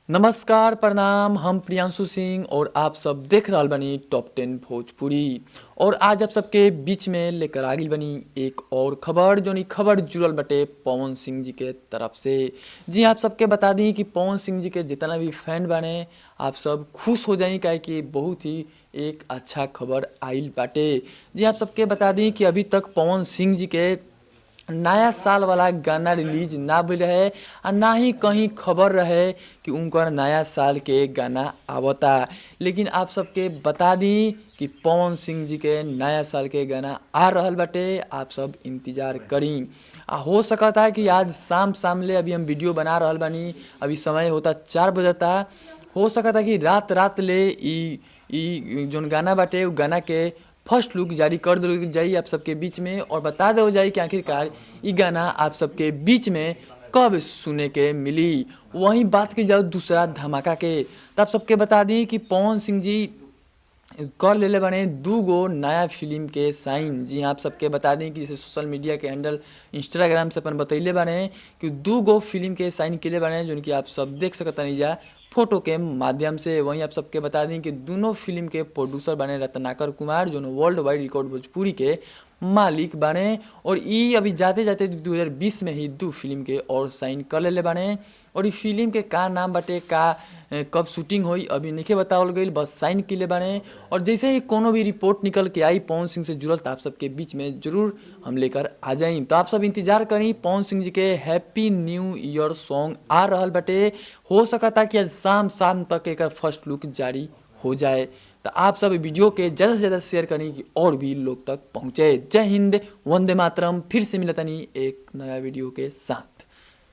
नमस्कार प्रणाम, हम प्रियांशु सिंह और आप सब देख रहल बानी टॉप 10 भोजपुरी। और आज आप सबके बीच में लेकर आ गइल बानी एक और खबर, जोन ई खबर जुड़ल बटे पवन सिंह जी के तरफ से। जी आप सबके बता दी कि पवन सिंह जी के जितना भी फैन बाने आप सब खुश हो जाई, काहे कि बहुत ही एक अच्छा खबर आइल बाटे। जी आप सबके बता दी कि अभी तक पवन सिंह जी के नया साल वाला गाना रिलीज ना भइल रहे आ ना ही कहीं खबर रहे कि उनकर नया साल के गाना आवता। लेकिन आप सबके बता दी कि पवन सिंह जी के नया साल के गाना आ रहल बाटे, आप सब इंतज़ार करी। आ हो सकता है कि आज शाम शाम ले, अभी हम वीडियो बना रहल बानी, अभी समय होता 4 बजता, हो सकता है कि रात रात ले ई जोन गाना बाटे उ गाना के फर्स्ट लुक जारी कर दिल जाई आप सबके बीच में। और बता दो जाई कि आखिरकार ई गाना आप सबके बीच में कब सुने के मिली। वहीं बात की जाओ दूसरा धमाका के, तो आप सबके बता दी कि पवन सिंह जी कर लेले बने 2 गो नया फिल्म के साइन। जी आप सबके बता दी कि जैसे सोशल मीडिया के हैंडल इंस्टाग्राम से अपन बतैले बने कि 2 गो फिल्म के साइन के लिए बने, जो कि आप सब देख सकतनी जा फोटो के माध्यम से। वहीं आप सबके बता दें कि दोनों फिल्म के प्रोड्यूसर बने रत्नाकर कुमार, जो वर्ल्ड वाइड रिकॉर्ड भोजपुरी के मालिक बने। और ई अभी जाते जाते 2020 में ही 2 फिल्म के और साइन कर लेले बने। और ई फिल्म के का नाम बाटे, का कब शूटिंग होई अभी नहीं बतावल गइल, बस साइन के लिए बने। और जैसे ही कोनो भी रिपोर्ट निकल के आई पवन सिंह से जुड़ल, तो आप सबके बीच में जरूर हम लेकर आ जाई। तो आप सब इंतजार करी, पवन सिंह जी के हैप्पी न्यू ईयर सॉन्ग आ रहल बाटे। हो सकता कि आज शाम शाम तक एक फर्स्ट लुक जारी हो जाए। तो आप सब वीडियो के ज़्यादा से ज़्यादा शेयर करें कि और भी लोग तक पहुँचे। जय हिंद, वंदे मातरम। फिर से मिलतनी एक नया वीडियो के साथ।